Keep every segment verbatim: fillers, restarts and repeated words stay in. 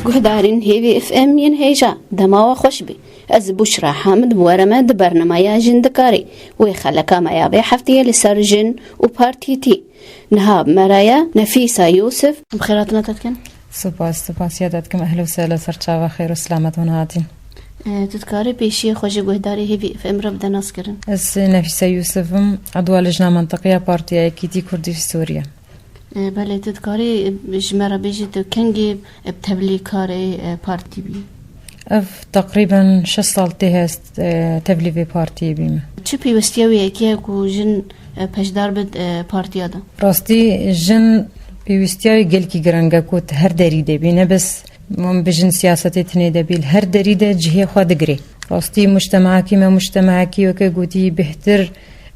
Guhdarên Hêvî F M yên hêja, dema we xweş be. Ez Bûşra Hamid bi we re me di bernameya Jin Dikarê wê xeleka me ya vê hefteyê li ser jin û partiyetî. Niha bi me re ye Nefîsa Yûsif. Em xêratina te dikin. Spas, spasiya te dikim. Ehlo sehla, ser çava xêr û selamet hûn hatîn. E, tu dikarî pêşiyê xwe ji guhdarê Hêvî F M re bide naskirin? Ez Nefîsa Yûsif im, edwa lijna mentiqiya Partiya Yekîtî Kurdî Sûriye. E, belê, tu dikarî, e, ji me re bêjî tu kengî, e, bi tevlî karê, e, partî bî? Ev teqrîben şeş sal tê hest, e, tevlî vê partiyê bîme. Çi pêwestiya wê yekê ye ku jin, e, peşdar bit, e, partiya de? Rastî jin pêwîstiya wê gelkî giring e ku di her derî de bî, ne bes hûn bijin siyasetê tinê de bî, li her derî de cihê xwe digirê. Rastî mujtemahekî me mujtemahekî weke gotî bêhtir,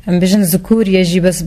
em bijin zikûr ye jî, bes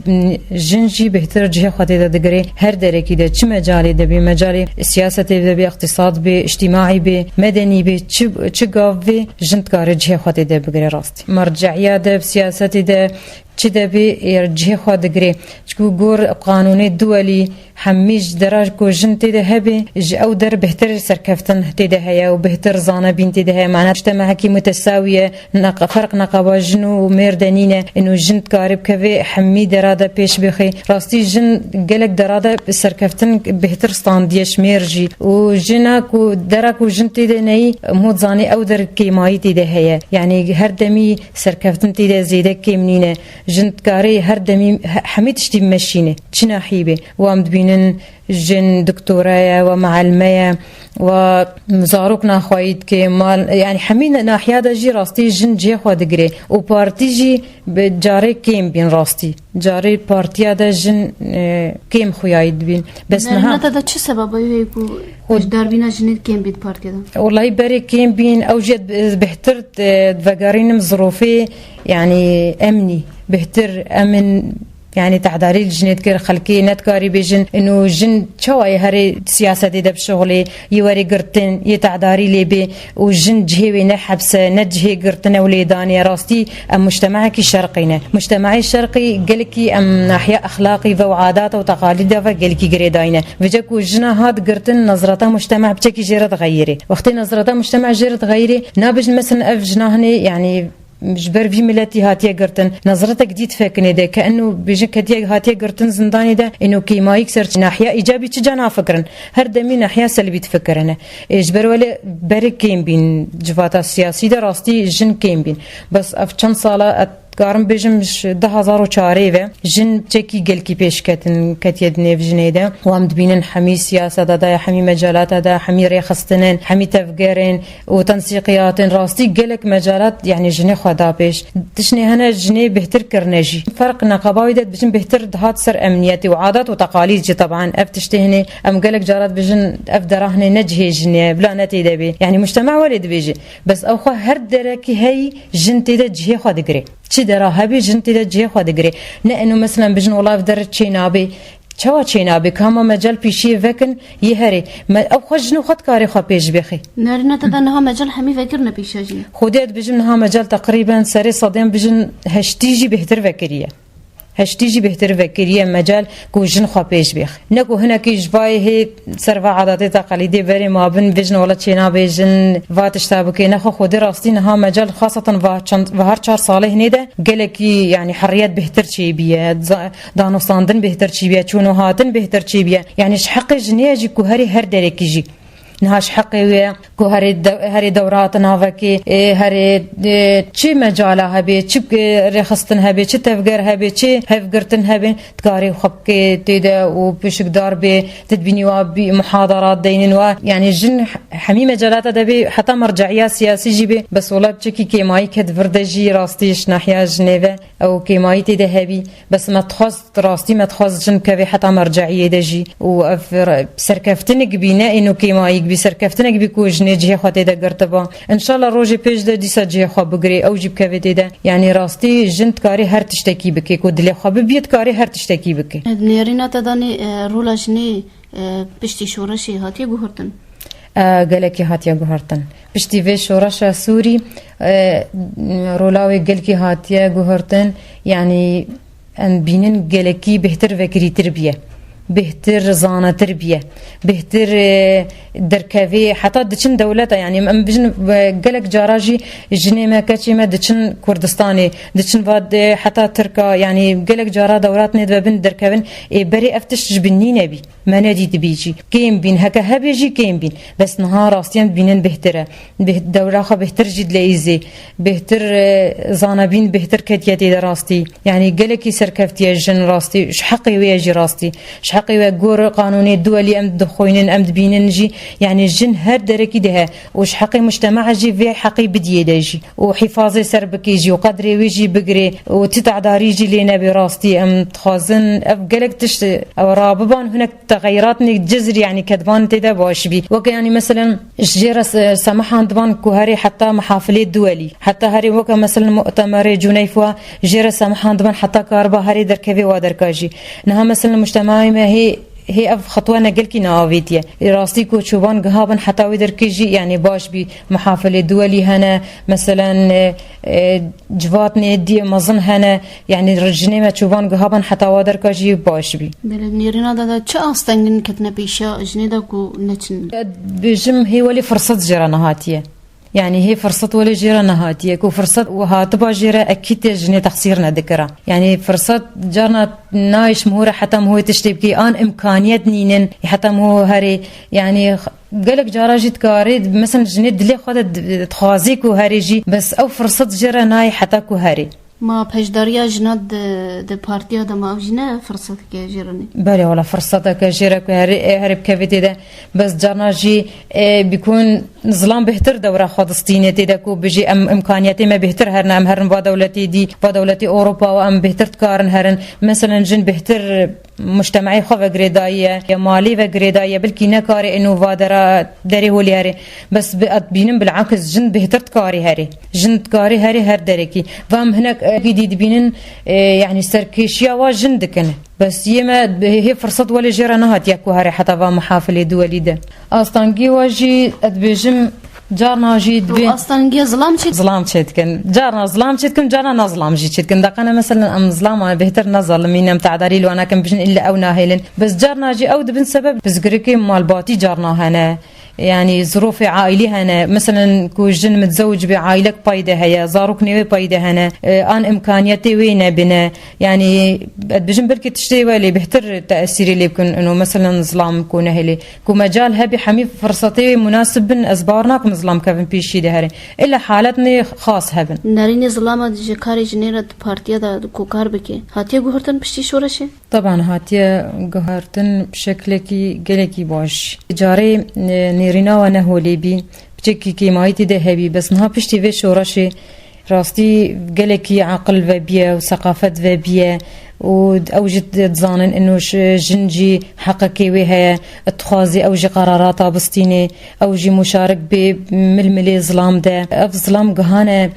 jin jî bêhtir cihê xwe tê de digirê. Her derekî de, çi mecalê de bê, mecalê siyasetê de bê, iqtîsad bê, îctîmaî bê, medenî bê, çi, çi gav bê, jin dikare cihê xwe tê de bigire rastî. Merce'iya de, siyasetê de, çi de bê, ê cihê xwe digirê. Çku gor qanûnê duwelî, hemî ji dera ku jin tê de hebe, ji ew der bêhtir serkeftin tê de heye û bêhtir zanebîn tê de heye. Mana mujtemehekî mutesawî ye, neq-, ferq neqaba jin û mêr de nîne. Ino jin dikare bikeve hemî dera de pêş bixê. Rastî jin gelek dera de serkeftin bêhtir standiye ji mêr jî. Û jina ku, dera ku jin tê de neyî, hûn zanî ew der kêmayî tê de heye. Yanî her demî serkeftin tê de zêde kêm nîne. Jin dikarê her demî he-, hemî tiştî bimeşîne. Çi nahî bê. Wa em dibînin jin doktora ye, wa mealime ye, wa zarok naxwayî dike, mal, yanî hemî ne-, nahiya de jî rastî jin cihê xwe digire. Û partî jî bi carê kêm bîn rastî. Carê partiya de jin, e, kêm xuyayî dibîn. Bes niha Nerîna te de çi sebeba wê heye ku Xwe- beşdarbîna jinê kêm bît partiya de? Wellahî berê kêm bîn, ew jê bêhtir, e, vegerînim zirofê, yanî emnî. Bêhtir emin, yanî tehdarî li jinê dikir, xelkê nedikarî bêjin, ino jin çawa yê herê siyasetê de bişuxulê, yê werê girtin, yê tehdarî lê bê û jin cihê wê ne hepse, ne cihê girtine û lêdanê. Rastî em mujtemehekî şerqî ne. Mujtemehê şerqî gelekî em nahiya exlaqî ve û adata û teqalîda ve gelekî girêdayî ne. Vêca ku jina hat girtin, nezreta mujtemeh bi çekî jê re dixeyirê. Wextê nezreta mujtemeh jê re dixeyirê, nabêjin mesela ev jina hinê, yanî ji ber vî miletî hatiye girtin. Nezretek dî difekine de, ke eno bêjin ketiye hatiye girtin zindanê de, eno kêmayîk ser nahiya îcabî çi ca nafikirin. Her demî nahiya selbî difikirine. Ê, ji ber welê berê kêm bîn, civata siyasî de rastî jin kêm bîn. Bes ev çend sala, ez karim bêjim, ji du hazar û çarê ve jin çekî gelkî pêş ketin, ketiye di nêv jinê de. Wan dibînin hemî siyaseta de, hemî mecalata de, hemî rêxistinin, hemî tevgerên û tensîqiyatên rastî gelek mecalat, yanî jinê xwe da pêş. Tiştê hene jinê bêhtir kirine jî. Ferq neqaba wî de dibêjin bêhtir dihat ser emniyetê û adat û teqalîd jî, teban ev tiştê hinê em gelek cara dibêjin ev dera hinê ne cihê jinê ye, bila ne tê de bê. Yanî mujtema welê dibêje. Bes ew xwe her derekî heyî jin tê de cihê xwe digire. Çi dera hebî jin tê de cihê xwe digire. Ne eno mesela bijin wela ev der çê nabê. Çawa çênabê? Ka ma mecel pêşiyê vekin yê herê. Me, ew xwe jin û xwe dikarê xwe pêş bêxê. Nerîna te de niha mecel hemî vekirine pêşiya jinê? Xwedê ez dibêjim niha mecel teqrîben serê sedên bijin heştî jî bêhtir vekiriye. Heştî jî bêhtir vekiriye mecel ku jin xwe pêş bêx. Ne ku hinekî ji vayê hê ser va adatê teqelîdê berê ma bin bêjin wela çênabê jin va tişta bike. Nexwe xwedê rastî niha mecel xaseten va çend, va her çar salê hinê de gelekî, yanî, heriyet bêhtir çêbiye. Za-, danûstandin bêhtir çêbiye, çûn û hatin bêhtir çêbiye. Yanî ji heqê jinê ye jî ku herî her derekî jî. Niha ji heqê wê ye ku herê de-, herê dewra hatin navekê, ê, herê, ê, çi mecala hebê, çi, ê, rêxistin hebê, çi tevger hebê, çi hevgirtin hebê, dikarê xwe bikê tê de û pişikdar bê, tu dibînî wa bî muhadarat deynin wa. Yanî jin hemî mecelata de bê, heta merce'iya siyasî jî bê, bes wela çekî kêmayî ket vir de jî rastî ji nahiya jinê ve ew kêmayî tê de hebî. Bes me dixwest, rastî me dixwest jin bikeve heta merceiyê de jî û ev re-, serkeftinek bî, ne êno kêmayîk bî, serkeftinek bî ku jinê cihê xwe tê de girtiba. Înşallah rojê pêş de dîsa cihê xwe bigirê, ew jî bikeve tê de. Yanî rastî jin dikarê her tiştekî bike, ku dilê xwe bibî dikarê her tiştekî bike. Nêrîna te danê, e, rola jinê, e, piştî şoreşê hatiye guhertin? E, gelekî hatiye guhertin. Piştî vê şoreşa Sûrî, e, rola wê gelkî hatiye guhertin. Yanî em bînin gelekî bêhtir vekirîtir biye. Bêhtir zanetir biye. Bêhtir, e, derkevê, heta diçin dewleta, yanî em bijin, e, gelek cara jî jinê me, keçê me diçin Kurdistanê, diçin va de, heta Tirka, yanî gelek cara dewrat nêdibe bin derkevin, ê berê ev tişt ji bin nîne bî. Me nedîtibî jî. Kêm bîn, heke hebê jî kêm bîn. Bes niha rastiyan dibînin bêhtir e. Bêh-, dewra xwe bêhtir jî dileyîzê. Bêhtir, e, zanebîn bêhtir ketiye tê de rastî. Yanî gelekî serkeftiye jin rastî. Ji heqê wê ye jî rastî. Ji heqê we gor qanûnê duwelî em dixwînin, em dibînin jî. Yanî jin her derekî de he. Û ji heqê mujtema jî vê heqê bidiyê de jî. Û hîfazê ser bikê jî û qedrê wê jî bigirê û ti tedarî jî lê nebê rastî. Em dixwazin ev gelek tişt ew rabiban hinek Texeyratnê cizr, yanî kedvan tê de baş bî. Weke, yanî, meselen, jê re se-, semihan diban ku herê heta mihafilê duwelî, heta herê weke, meselen, mu'temerê Cuneyf wa, jê re semihan diban heta kariba herê derkevê wa derka jî. Niha, meselen, mujtema'ê me hê, hê ev xetwa ne gelkî neavêtiye. Rastî ku çoban giha bin heta wê derkê jî, yanî, baş bî. Mihafilê duwelî hene, meselen, e, e, civatnê diyê mezin hene, yanî jinê me çoban giha bin heta wa derka jî baş bî. Belê, nêrîna de, de çi astengin ketine pêşiya jinê de ku neçin? Bêjim hê welê firsat jê re nehatiye. Yanî hê firsat welê jê re nehatiye. Ku firsat û hatiba jê re ekîd tê jinê texsîr nedikira. Yanî firsat carna nayê ji mihû re heta mihû tiştê bikî. An imkaniyet nînin heta mihû herê. Yanî gelek cara jî dikarê, mesela jinê dilê xwe de di-, dixwazê ku herê jî, bes ew firsat jê re nayê heta ku herê. Ma peşdariya jina di, di partiya de ma ev jî ne firseteke jê re ne? Belê, wala firseteke jê re ku herê, e, herê bikevê tê de. Bes carna jî, e, bikun zilam bêhtir dewra xwe distînê tê de ku bijî em imkaniyetê me bêhtir herine, em herin va dewletê dî, va dewletê Ewropa û em bêhtir dikarin herin. Meselen jin bêhtir mujtema'ê xwe ve girêdayî ye, ya malê ve girêdayî ye, bilkî nekarê êno va dera derê holê herê. Bes bi, ez dibînim bilakis jin bêhtir dikarê herê. Jin dikarê herê her derekî. Va em hinek, e, dî dibînin, e, yanî serkêşiya wa jin dikin. Bes yê me hê firsat welê jê re nehatiye ku herê heta va mihafilê duwelî de. Astangî wa jî ez dibêjim, carna jî dibê. Û astangiya zilam çê? Zilam çêdikin. Carna zilam çêdikin, carna ne zilam jî çêdikin. Deqene meselen em zilama bêhtir nezalimîn, em tedarî li wan nekin, bijin îlle ew nahêlin. Bes carna jî ew dibin sebeb pirsgirêkê malbatî carna hene. Yanî zirofê aîlî hene. Meselen ku jin mitzewic bê, aîlek pay de heye, zaroknê wê pay de hene. E, an imkaniyetê wê nebine. Yanî ez dibêjim belkî tiştê welê bêhtir tesîrê lê bikin ino, meselen zilam ku nehêlê. Ku mecal hebî hemî firsatê wê munasib bin, ez bawer nakim zilam kevin pêşî de herê. Îlle haletnê xas hebin. Nerînê zilama ji karê jinê re di partiya de ku kar bike, hatiye guhertin piştî şoreşê? Teban hatiye guhertin bi şeklekî gelekî baş. Carê, e, nêrîna we ne holê bî, piçekî kêmayî tê de hebî, bes niha piştî vê şoreşê rastî gelekî aqil vebiye û seqafet vebiye û ew jî dizanin ino ş-, jin jî heqekê wê heye, dixwazê ew jî qerarata bistînê, ew jî muşarik bê milmilê zilam de. Ev zilam gihane,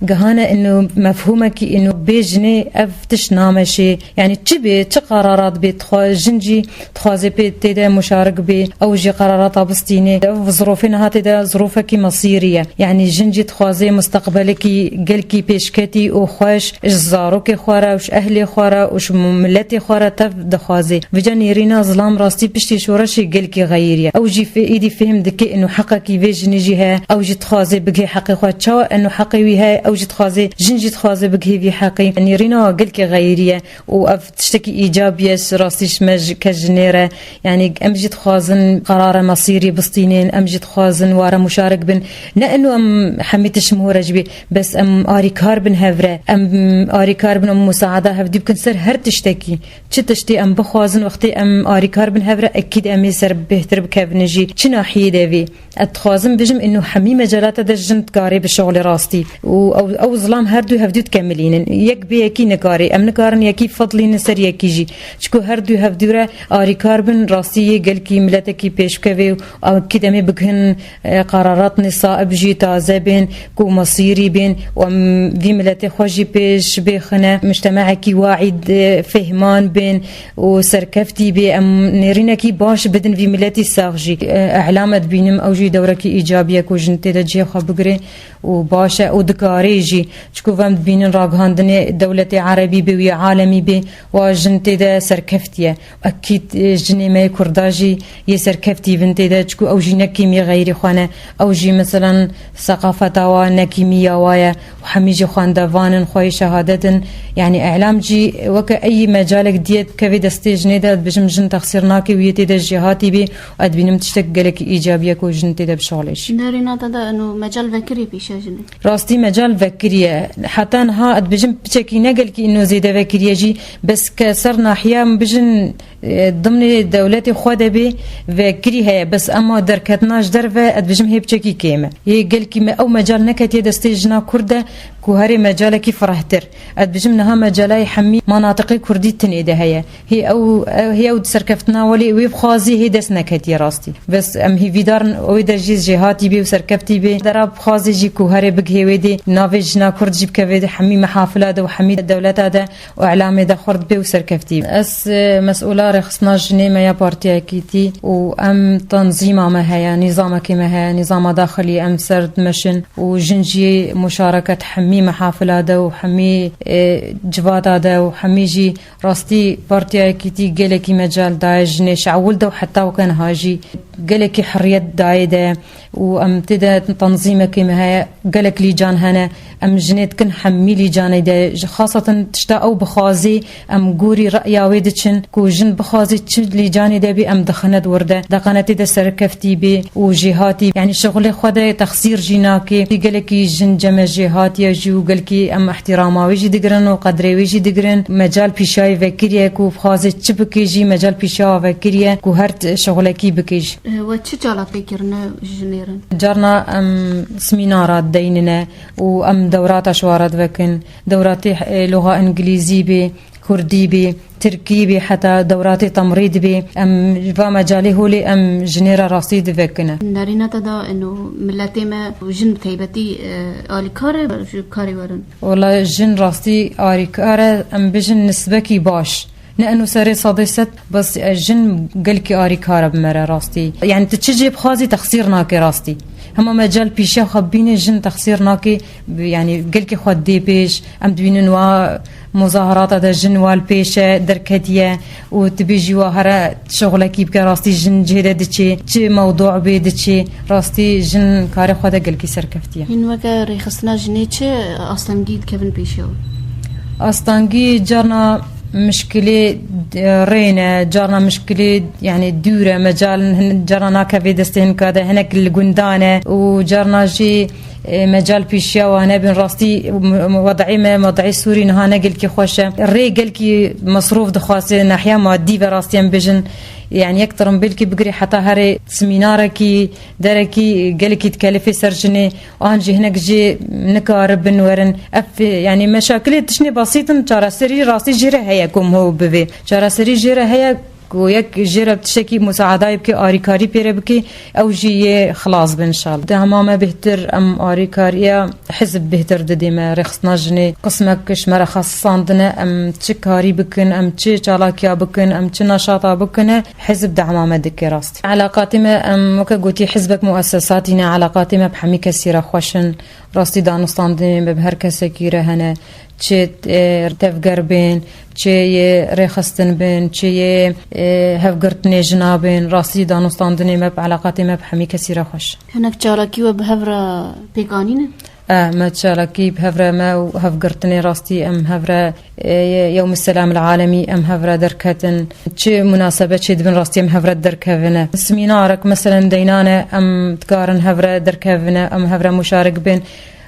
gihane ino mefhûmekî ino bê jinê ev tişt nameşê. Yanî çi bê, çi qerarat bê, dixwa-, jin jî dixwazê pê tê de muşarik bê, ew jî qerarata bistînê. Ev zirofê niha tê de zirofekî mesîrî ye. Yanî jin jî dixwazê mustaqbelekî gelkî pêşketî û xweş ji zarokê xwe re û ji ehlê xwe re û ji miletê xwe re tev dixwazê. Vêca nêrîna zilam rastî piştî şoreşê gelkî xeyirî ye. Ew jî fê-, êdî fêhm dike ino heqekî vê jinê jî heye. Ew jî dixwazê bigihê heqê xwe. Çawa ino heqê wî heye, ew jî dixwazê, jin jî dixwazê bigihê vî heqî. Nêrîna gelkî xeyirî ye. Û ev tiştekî îcabî ye, rastî ji me ji, ke jinê re. Yanî em jî dixwazin qerara mesîrî bistînin, em jî dixwazin ware muşarik bin. Ne ino em hemî tişt mihore jî bê, bes em arîkar bin hev re, em arîkar bin, em musaada hevdî bikin ser her tiştekî. Çi tiştê em bixwazin, wextê em arîkar bin hev re, ekîd em ê ser bêhtir bikevin jî. Çi nahiyê de vê? Ez dixwazim bijim, ino hemî mecelata de jin dikarê bi şixulê rastî. Û ew, ew zilam her du hevdû dikemilînin. Yek bê yekî nikarê. Em nikarin yekî fedlînin ser yekî jî. Çiku her du hevdû re arîkar bin, rastî yê gelkî miletekî pêşkevê û ew kî demê bigihin, e, qeraratnê saib jî taze bên, ku mesîrî bên û em vî miletê xwe jî pêş bêxine. Mujtemekî waîd, e, fêhman bên. û serkeftî bê, em nêrînekî baş bidin vî miletî sax jî. E, Ehlame dibînim, ew jî dewrekî îcabî ye ku jin tê de cihê xwe bigire û baş e û dikare. rê jî, çiku ve em dibînin ragihandinê dewletê erebî bê û yê alemî bê, wa jin tê de serkeftî ye. Ekîd, e, jinê me yê Kurda jî yê serkeftî bin tê de, çiku ew jî ne kêmî xeyrî xwe ne. Ew jî, meselan, seqafeta wa ne kêmî ya wa ye. Û hemî jî xwendevan in, xweyî şehadet in. Yanî îlam jî weke ey mecalek diyê dikeve destê jinê de, dibêjim jin texsîr nake û yê tê de jêhatî bê û ez dibînim tiştek gelekî îcabî ye ku jin tê de bişixulê jî. Nerîna te de eno mecal vekirî pêşiya jinê? Rastî mecal vekirî ye. Heta niha ez dibêjim piçekî ne gelkî ino zêde vekirî ye jî, bes ke ser nahiya em bijin, e, dimnê dewletê xwe de bê vekirî heye, bes ema derketina ji derve ez dibêjim hê piçekî kêm e. Yê gelkî me ew mecal neketiye destê jina Kurd de ku herê mecalekî firehtir. Ez dibêjim niha mecalayê hemî manatiqê Kurdî tinê de heye. Hê ew, ew, hê ew serkeftina welê wê bixwazî hê dest neketiye rastî. Bes em hîvîdar in wê de jî jêhatî bê û serkeftî bê. Dera bixwazê jî ku herê bigihê wê dê navê jina Kurd jî bikeve hemî mehafila de û hemî dewleta de û îlamê de xurt bê û serkeftî bê. Ez, e, mesûla rêxistina jinê me ya Partiya Yekîtî û em tanzîma me heye, nîzamekê me heye, nîzama daxilî em ser dimeşin û jin jî muşareket hemî mehafila de û hemî, e, civata de û hemî jî rastî Partiya Yekîtî gelekî mecal daye jinê ji ewil de û heta weke niha jî gelekî heriyet dayê de û em tê de tanzîmekê me heye, gelek lîcan hene. Em jinê dikin hemî lîcanê de, ji xaseten tişta ew bixwazî, em gorî reya wê diçin ku jin bixwazî çi lîcanê de bî, em dixine di wir de. Deqene tê de serkeftî bê û jêhatî, yanî şixulê xwe de texsîr jî nake. Gelekî jin cem e jêhatî ye jî û gelkî em îhtîrama wê jî digirin û qedrê wê jî digirin. Mecal pîşayê vekirî ye ku bixwaze çi bike jî, mecal pîşawa vekirî ye ku her t-, şixulekî bike jî. E, we çi cala pê kirine ji nêrin? Carna em simînara deynine û em dewrata şwara divekin. Dewratê, e, loxa îngilîzî bê, kurdî bê, tirkî bê, heta dewratê temrîd bê. Em va mecalê holê em jinê re rastî divekine. Nerîna te da eno miletê me jin bi taybetî, e, alîkar e ji karê werin? Wela jin rastî alîkar e, em bijin nisbekî baş. Ne eno serê sedê sed, bes, e, jin gelkî arîkar e bi me re rastî. Yanî tu çi jê bixwazî texsîr nake rastî. Hema mecal pîşiya xwe bîne jin texsîr nake, yanî gelkî xwe dê pêş. Em dibînin wa muzaharata de jin wa li pêş e, derketiye û tu bêjî wa here şixulekî bike rastî jin cihê de diçê. Çi mewdû bê diçê, rastî jin karê xwe de gelkî serkeftiye. Hîn weke rêxistina jinê çi astengî dikevin pêşiya we? Astengî carna mişkilê, e, rê ne, carna mişkilê, yanî dûr e, mecal hin-, carna nakeve destê hinka de, hinek li gundan e û carna jî, e, mecal pêşiya wan e bin. Rastî, m-, m-, wed'ê me, wed'ê Sûrî niha ne gelkî xweş e. Rê gelkî mesrûf dixwaze, nahiya madî ve rastî em bijin. Yanî yek tirimbêlkî bigirî heta herê simînarekî, derekî gelekî dikelifê ser jinê. An jî hinek jê nikaribin werin. Ev, yanî meşakilê tiştê besît in, çareserî rastî jê re heye ku em ho bivê. Çareserî jê re heye ku yek jê re tiştekî musaadayê bike, arîkarî pê re bike, ew jî yê xilas bin inşallah. Dema me bêhtir em arîkariya hizb bêhtir didê me, rêxistina jinê. Qismek ji me re xesisandine, em çi karî bikin, em çi çalakiya bikin, em çi neşata bikine, hizb dema me dike rast. Eleqatê me, em weke gotî hizbek muessesatî ne, eleqatê me bi hemî kesî re xweş in. Rastî danûstandinê me bi her kesekî re hene. Çi, e, tevger bên, çi yê rêxistin bin, çi yê, e, hevgirtinê jina bin. Rastî danûstandinê me bi eleqatê me bi hemî kesî re xweş. Hinek çalakî we bi hev re pêk anîne? E, me çalakî bi hev re me û hevgirtinê rastî em hev re, e, yewm selam el alemî em hev re derketin. Çi munasebet çê dibin rastî em hev re derkevine. Simînarek meselen deynane em dikarin hev re derkevine, em hev re muşarik bin.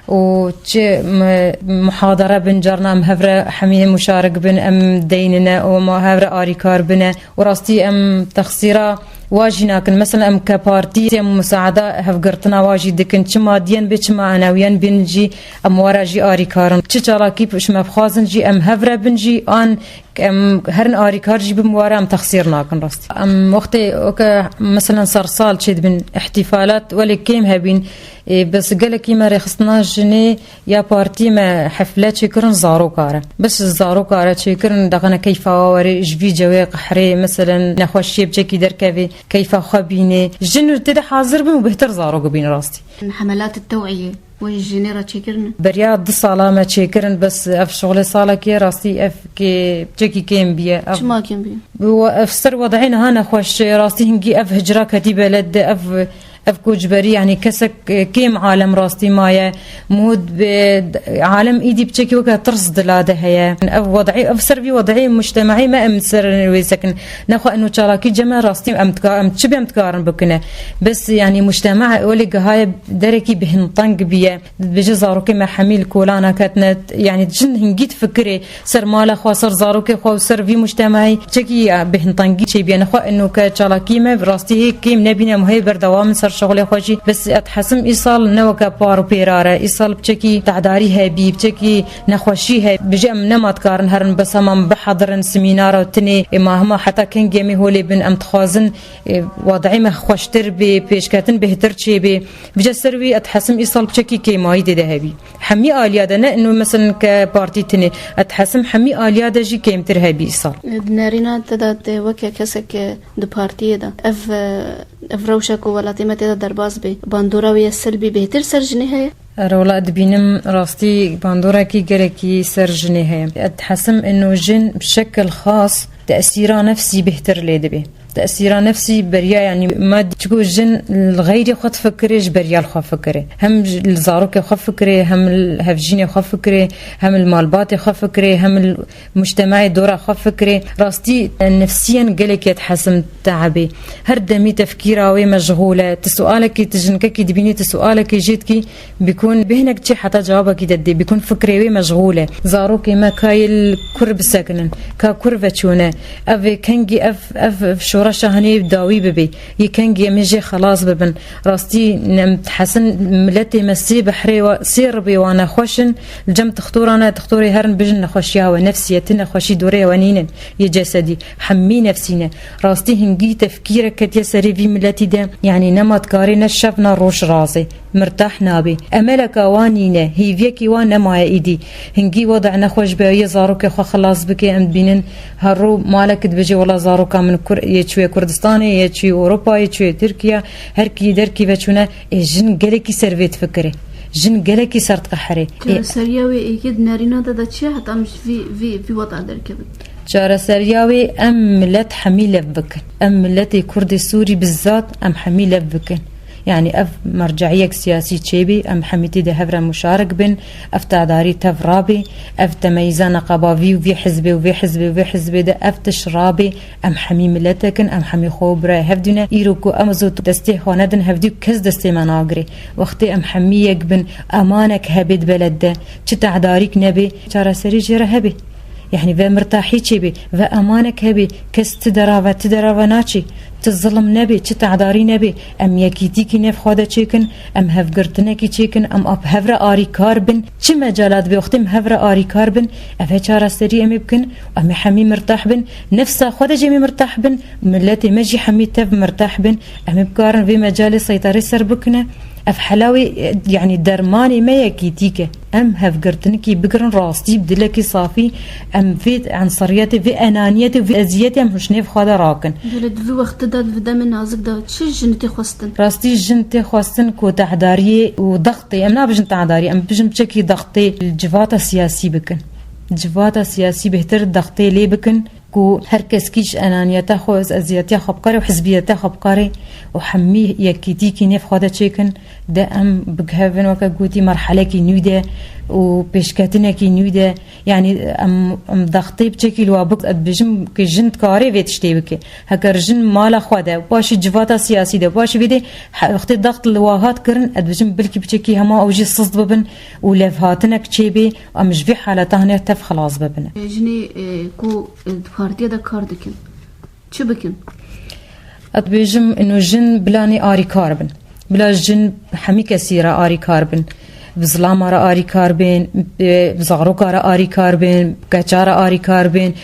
Û çi m-, muhadere bin carna em hev re hemî muşarik bin, em deynine û em hev re arîkar bine. Û rastî em texsîra wa jî nakin. Mesela em ke partî em musaada hevgirtina wa jî dikin. Çi madiyen bê, çi manewiyen bin jî em wara jî arîkarin. Çi çalakî ji me bixwazin jî em hev re bin jî an em herin arîkar jî bin wara em texsîr nakin rastî. Em wextê weke mesela sersal çêdibin îhtîfalat welê kêm hebîn. Ê, bes gelekî me rêxistina jinê ya partiyê me hefle çêkirin zaroka re. Bes zaroka re çêkirin, dexine keyfa wa were, ji vî cewê qehrê, meselen, nexweşiyê biçekî derkevê, keyfa xwe bînê. Jin tê de hazir bin û bêhtir zarok bîn rastî. Hemelat tewiyê. Wê jinê re çêkirin. Beriya du sala me çêkirin, bes ev şixulê salekê rastî ev kê çekî kêm biye. Ev, Çima kêm biye? Bi we-, ev ser wedehê niha nexweş e, rastî hingî ev hicra ketî beled de, ev, ev koçberî, yanî kesek, e, kêm alem rastî maye. Mûd bi alem îdî bi çekî weke tirs dila de heye. Ev wedehê, ev ser vî wedehê mujtemehê me em ser wê sekin. Nexwe eno çalakî ceme rastî em dika-, em çi bê em dikarin bikine. Bes, yanî mujteme welê gihaye derekî bihinteng biye. Dibêje zarokê me hemî li kolana ketine, yanî jin hingî difikirê ser mala xwe, ser zarokê xwe û ser vî mujtemahî çekî bihintengî çêbiye. Nexwe ino ke çalakî me rastî hê kêm nebîne, em hê berdewam in ser şixulê xwe jî. Bes ez dihesim îsal ne weke par û pêrar e. Îsal bi çekî tehdarî hebî, bi çekî nexweşî hebî. Bêje em nema dikarin herin bes hema em bihidirin semînara û tinê ê ma hema heta kengê em ê holê bin, em dixwazin, e, wadeyê me xweştir bê, pêşketin bêhtir çêbê. Vêca ser wî ez dihesim îsal çekî kêmayî tê de hebî. Hemî aliya de, ne ino meselen ke partî tinê. Ez dihesim hemî aliya de jî kêmtir hebî îsal. Di nerîna te de tê weke kesek di partiyê de. Ev, ev rewşa ku welatê me tê de derbas bê, bandora wê ya selbî bêhtir ser jinê heye? Erewla ez dibînim rastî bandorekî gelekî ser jinê heye. Ez dihesim ino jin bi şekil xas tesîra nefsî bêhtir lê dibê. Tesîra nefsî beriya, yanî me çiku jin li xeyrê xwe difikirê, ji beriya li xwe fikirê. Hem ji, li zarokê xwe fikirê, hem li hevjînê xwe fikirê, hem li malbatê xwe fikirê, hem li mujtemeyê dora xwe fikirê. Rastî nefsiyen gelekî ez dihesim teebê. Her demî tefkîra wê meşxûl e. Tu sualekî, tu jinkekî dibînî, tu sualekî jê dikî, bikun bêhnek çi heta cewabekî te dê, bikun fikrê wê meşxûl e. Zarokê me kayê li kur bisekinin, ka kur veçûne. Ev ê kengî ev, ev şoreşa hinê dawî bibê. Yê kengî em ê jê xelas bibin. Rastî em dihesin miletê me sê behrê wa, sê ribê wa nexweş in. Li cem tixtoran e, tixtorê herin bijin nexweşiya we nefsî ye, ti nexweşî dorê we nînin. Yê cesedî, hemî nefsî ne. Rastî hingî tefkîrek ketiye serê vî miletî de. Yanî nema dikarê ne şev ne roj razê. Mirtah nabê. Emeleka wan nîne, hêviyekî wan nemaye îdî. Hingî wede nexweş be, yê zarokê xwe xilas bike, em dibînin her rû malek dibêje, wela zaroka min kur, yê çûye Kurdistanê, yê çûye Ewropayê, çûye Tirkiye, her kî derkî veçûne, ê jin gelekî ser vê difikirê. Jin gelekî ser diqeherê. Ê Çareseriya wê êkê di nerîna de de çi ye heta em ji vî, vî, vî weda derkevin? Çareseriya wê em milet hemî lev bikin. Em miletê Kurdê Sûrî bizzat em hemî lev bikin. Yanî ev merceiyek siyasî çêbî, em hemî tê de hev re muşarik bin, ev tedarî tev rabî, ev temeyîza neqeba vî û vî hizbê û vî hizbê û vî hizbê de ev tiş rabî, em hemî miletek in, em hemî xwe û birayê hev dîne. Îro ku em zû destê xwe nedin hevdî kes destê me nagirê. Wextê em hemî yek bin, emanek hebê di beled de, çi tedarîk nebê, çareserî jê re hebê. Yanî ve mirtahî çêbê, ve emanek hebê, kes ti dera ve, ti dera ve naçê, ti zilim nebê, çi tedarî nebê. Em yekîtîkî nêv xwe de çêkin, em hevgirtinekî çêkin, em ap hev re arîkar bin. Çi mecala dibe wextê em hev re arîkar bin, ev he çareserî em ê bikin, em ê hemî mirtah bin. Nefsa xwe de jî em ê mirtah bin, miletê me jî hemî tev mirtah bin. Em ê bikarin vê mecalê seytarê ser bikine. Ev hela wê, e, yanî dermanê me yekîtîk e. Em hevgirtinikî bigirin rastî bi dilekî safî, em vê ensariyetê, vê enaniyetê, vê eziyetê em hişnê bi xwe de rakin. Gelê di vî wextê de, di vî demê nazik de çi jin tê xwestin? Rastî jin tê xwestin ku tehdariyê û dextê, em nabijin tehdariyê, em bijin biçekî dextê li civata siyasî bikin. Civata siyasî bêhtir dextê lê bikin. Ku her keskî ji enaniyeta xwe, eziyetiya xwe bikare û hizbiyeta xwe bikare û hemî yekîtîkî nêv xwe de çêkin, de em bigihevin weke gotî merhelekî nû de û pêşketinekî nû de. Yanî em, em dextê biçekî li wa bik, ez dibêjim ku jin dikare vê tiştê bike. Heger jin mala xwe de, paşî civata siyasî de, paşî vê de he-, wextê dext li wa hat kirin, ez dibêjim bilkî biçekî hema ew jî siz bibin û levhatinek çêbê. Em ji vê haleta hinê tev xilas bibin. Jinê, e, ku, e, di partiya de kar dikin, çi bikin? Ez dibêjim, ino jin bila nê arîkar bin. Bila jin hemî kesî re arîkar bin. Bi zilama re arîkar bin, bi zaroka re arîkar bin, bi keça re arîkar bin.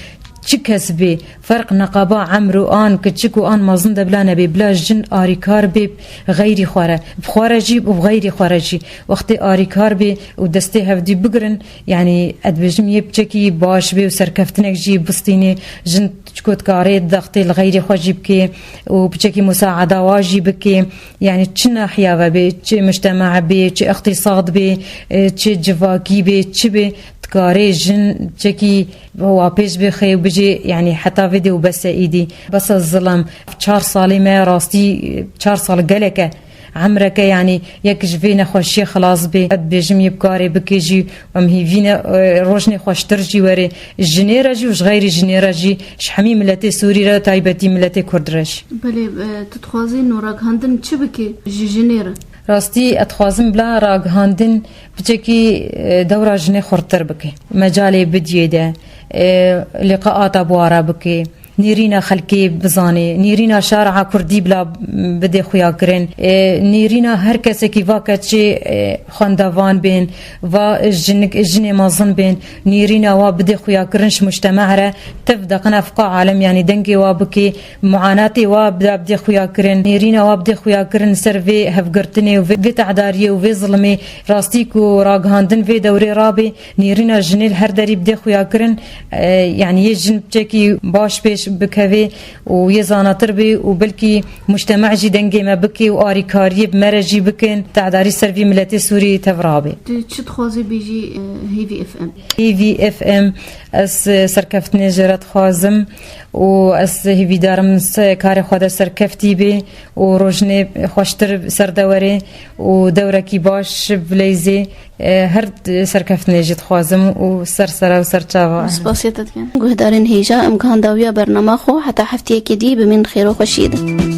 Çi kes bê, ferq neqaba emr û an kiçik û an mezin de bila nebê, bila jin arîkar bê xeyrî xwe re, bi xwe re jî û bi xeyrî xwe re jî. Wextê arîkar bê û destê hevdî bigirin, yanî ez dibêjim yê piçekî baş bê û serkeftinek jî bistînê, jin çiko dikarê dextê li xeyrê xwe jî bikê û piçekî musaeda wa jî bikê. Yanî çi nahiya ve bê, çi mujtema bê, çi îqtîsad bê, e, çi civakî bê, çi bê, dikarê jin çekî wa pêş bixê û bijê, yanî heta vê dê û bes e îdî. Bes e zilam. Çar salê me rastî, çar sal gelek e. Emreke, yanî yek ji vê nexweşiyê xilas bê. Ez dibêjim yê bi karê bikê jî, em hîvî ne, e, rojnê xweştir jî were. Jinê re jî û ji xeyrî jinê re jî, ji hemî miletê Sûrî re, taybetî miletê Kurd re jî. Belê, e, tu dixwazî no ragihandin çi bike ji jinê re? Rastî, ez dixwazim bila ragihandin piçekî, e, dewra jinê xurttir bike. Mecalê bidiyê de, e, liqaata bi wa re bike. Nêrîna xelkê bizanê, nêrîna şara Kurdî bila bidê xuya kirin. E, nêrîna her kesekî va keçê, e, xwendevan bên, va jinik, jinê mezin bên, nêrîna wa bidê xuya kirin ji mujtema re, tev deqina fika alem, yanî dengê wa bikê, muanatê wa bida bidê xuya kirin, nêrîna wa bidê xuya kirin ser vê hevgirtinê û vê, vê tehdariyê û vê zilmê. Rastî ku ragihandin vê dewrê rabê, nêrîna jinê li her derî bidê xuya kirin, e, yanî yê jin piçekî baş pêş bikevê û yê zanatir bê û belkî mujtema jî dengê me bikê û arîkariyê bi me re jî bikin, tehdarî ser vî miletê Sûrî tev rabê. Tu çi dixwazî bêjî, e, Hêvî F M? Hêvî F M, ez, e, serkeftinê jê re dixwazim û ez hêvîdarim se-, karê xwe de serkeftî bê û rojinê xweştir ser de were û dewrekî baş bileyzê, e, her serkeftinê jî dixwazim û ser sera û ser çava. Spasiya te dikim. Guhdarên hêja, em gihandawiya bernama xwe, heta heftiyekê dî bimîn xêr û xweşiyê de.